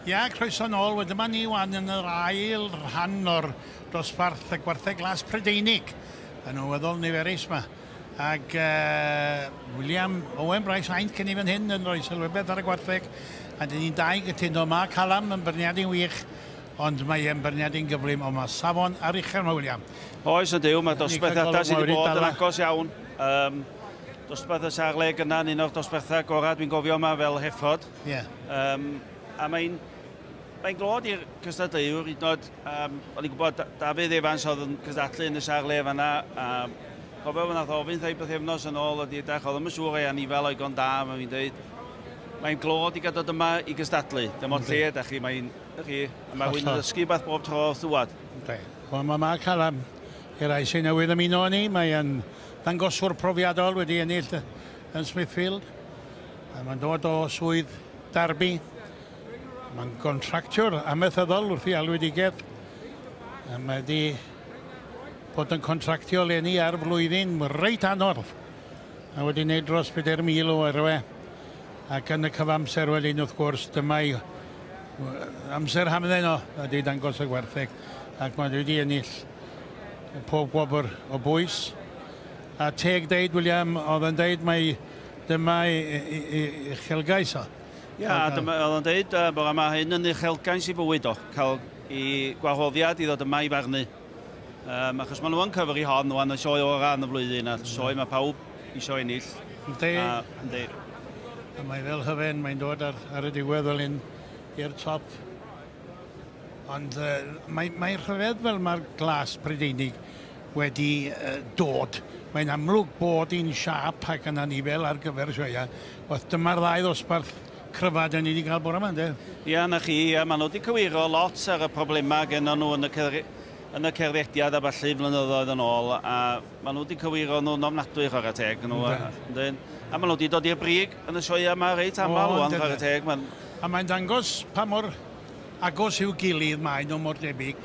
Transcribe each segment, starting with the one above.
Ia, croeso nôl. Wel, dyma ni wan yn yr ail rhan o'r dosbarth y gwartheg glas Prydeinig yn weddol niferus yma. Ac William Owen Bryce Aint cyn i fan hyn yn rhoi sylwebaeth ar y gwartheg. A dyn ni'n dau gytuno, mae Calam yn byrniadu'n wych, ond mae e'n byrniadu'n gyflym, ond mae safon ar uchel mae William. Oes ydyw, mae dosbarthiadau sydd wedi bod yn agos iawn. Dosbarth y Sarle gyna yn un o'r dosbarthau gorau dwi'n gofio yma fel heffod. Yeah. A mae'n glod i'r cystadleuwr, hyd yn oed, o'n i'n gwybod Dafydd Evans oedd yn cystadlu yn y Sarle fan'na, a cofio fe nath ofyn rhai bythefnos yn ôl, oedd edrych, oedd ddim yn siŵr ei anifel o'i gon da, mae'n fi'n dweud, mae'n glod i gael dod yma i gystadlu. Dim ond lle ydych chi, mae'n, chi, a mae rhywun yn ddysgu beth bob tro wrth ddwad. Wel, mae Mark Hallam, i'r rai sy'n newydd ymuno â ni, mae'n ddangoswr profiadol wedi ennill yn Smithfield. A mae'n dod o swydd Derby. Mae'n gontractiwr amaethyddol wrth ei alwedigaeth. A mae wedi bod yn contractio leni ar flwyddyn reit anodd. A wedi wneud dros 4,000 o erwe. Ac yn y cyfamser wedyn, wrth gwrs, dyma ei amser hamdden o wedi dangos y gwartheg. Ac mae wedi ennill pob gwobr o bwys. A teg deud, William, oedd yn deud mai dyma ei uchelgais o. Ia, dyma, oedd o'n deud, bore yma hyn yn uchelgais i fywyd o, cael ei gwahoddiad i ddod yma i farnu. Achos maen nhw yn cyfri hon, wan y sioe orau yn y flwyddyn, a sioe mae pawb eisiau ennill. Yndi. Yndi. A mae fel hyfen, mae'n dod ar y diwedd fel hyn i'r top. Ond mae rhyfedd fel mae'r glas Prydeinig wedi dod. Mae'n amlwg bod hi'n siâp ac yn anifel ar gyfer sioeau. Wel, dyma'r ddau ddosbarth cryfa dyn ni wedi cael bore yma, ynddo? Ia, na chi, ia, maen nhw wedi cywiro lot ar y problemau gennon nhw yn y cerddediad a ballu flynyddoedd yn ôl, a maen nhw wedi cywiro nhw'n ofnadwy, chwarae teg. Nhw, yndyn. A maen nhw wedi dod i'r brig yn y sioeau yma reit aml wan, chwarae teg. A mae'n dangos pa mor agos i'w gilydd maen nhw mor debyg.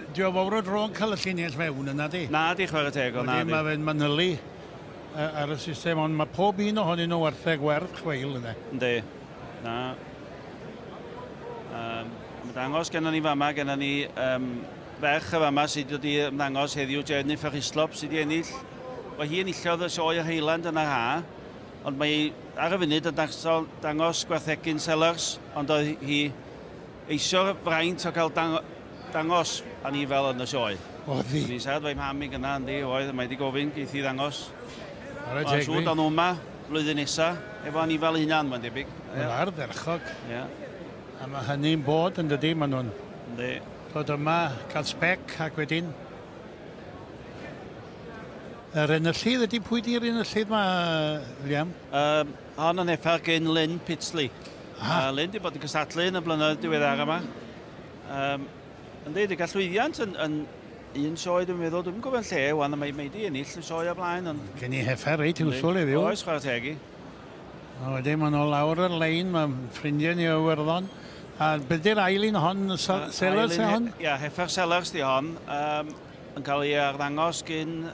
Di o fawr o dro yn cael y llinell fewn yna, di? Na, di, chwarae teg, o na, di. Mae fe'n manylu ar y system, ond mae pob un ohonyn nhw wartheg werth chweil yna. Yndi, na. Mae dangos gennym ni fama, gennym ni ferch y fama sydd wedi ymddangos heddiw, Jennifer Hislop, sydd wedi ennill. Wel, hi enillodd y sioe yr Highland yn yr ha, ond mae ar y funud yn dangos gwarthegyn Sellers, ond oedd hi eisio'r fraint o cael dangos anifel yn y sioe. Oedd hi? Ni'n siarad efo'i mham i gynna, yndi, oedd, mae wedi gofyn, geith hi ddangos. Ar y Mae'n teg siŵr fi. dan nhw yma, blwyddyn nesa, efo anifel hunan, mae'n debyg. Wel, ardderchog. Ia. A mae hynny'n bod yn dydi, maen nhw'n Yndi. dod yma, cael spec ac wedyn. Yr enillydd, ydy pwy di'r enillydd ma, William? Hon yn effar gen Lynn Pitsley. Lynn di bod yn cystadlu yn y blynyddoedd diweddar yma. Yndi, di gael llwyddiant yn un sioe, dwi'n meddwl, dwi'n gofio'n lle, wan, mae di ennill y sioe o blaen. Ond Gen i heffer reit hwswl heddiw. Oes, chwarae teg i. A wedyn maen nhw lawr yr lein, mae ffrindiau ni o Iwerddon. A beth di'r ail un hon, Sellers e hon? Ia, heffer Sellers di hon, yn cael ei arddangos gyn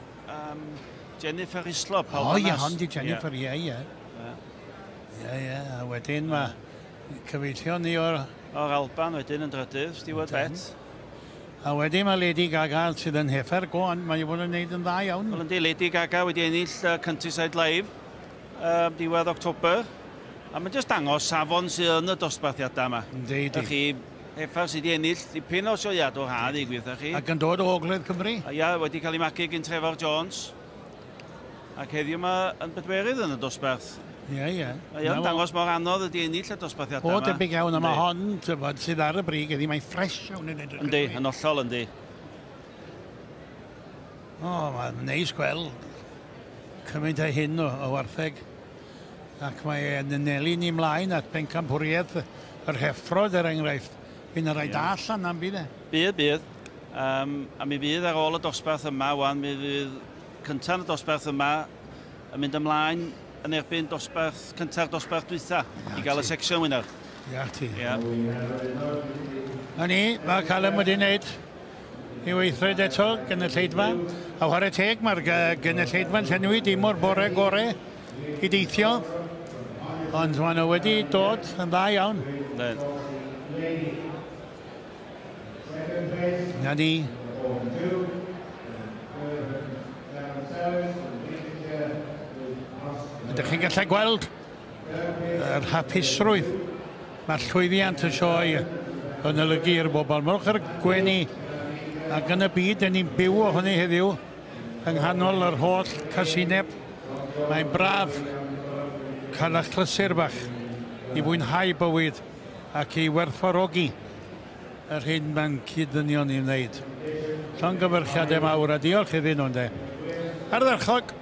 Jennifer Hislop. O, ia, hon di Jennifer, ia, ia. Ia, ia, a wedyn mae cyfeillion ni o'r O'r Alban wedyn yn drydydd, Stewart Bett. A wedyn mae Lady Gaga sydd yn heffer go, ond mae wedi bod yn gwneud yn dda iawn. Wel, yndi, Lady Gaga wedi ennill Countryside Live diwedd October. A mae'n jyst dangos safon sydd yn y dosbarthiadau yma. Yndi, yndi. Chi, heffer sydd wedi ennill dipyn o sioead o'r ha, ddigwydd, chi. Ac yn dod o Ogledd Cymru. A ia, wedi cael ei magu gan Trevor Jones. Ac heddiw yma yn bedwerydd yn y dosbarth. Ie, ie. Mae o'n dangos mor anodd ydi ennill y dosbarthiadau O, yma. debyg iawn, a mae Yndi. hon, tybod, sydd ar y brig, ydi, mae'n ffres iawn yn edrych. Yndi, yn hollol, yndi. O, mae'n neis gweld cymaint o hyn o wartheg. Ac mae'n anelu ni mlaen at bencampwriaeth yr heffrod, er enghraifft. Fydd yna rai da allan am bydd e. Bydd, bydd. A mi fydd ar ôl y dosbarth yma, wan, mi fydd cynta'n y dosbarth yma yn mynd ymlaen yn erbyn dosbarth, cynta'r dosbarth dwytha i gael y section winner. Ia, ti. Ia. Na ni, mae Callum wedi wneud i weithred eto gynulleidfa. A chwarae teg, mae'r gynulleidfa'n llenwi dim o'r bore gore i deithio. Ond maen nhw wedi dod yn dda iawn. Yndyn. Na ni. Ydych chi'n gallu gweld yr hapusrwydd mae llwyddiant y sioe yn olygu i'r bobl. Mae'n yr gwenu ac yn y byd, dyn ni'n byw o hynny heddiw yng nghanol yr holl casineb. Mae'n braf cael achlysur bach i fwynhau bywyd ac i werthfawrogi yr hyn mae'n cyd-ddynion i'n wneud. Llongyfarchiadau mawr a diolch iddyn nhw, ynde. Ardderchog!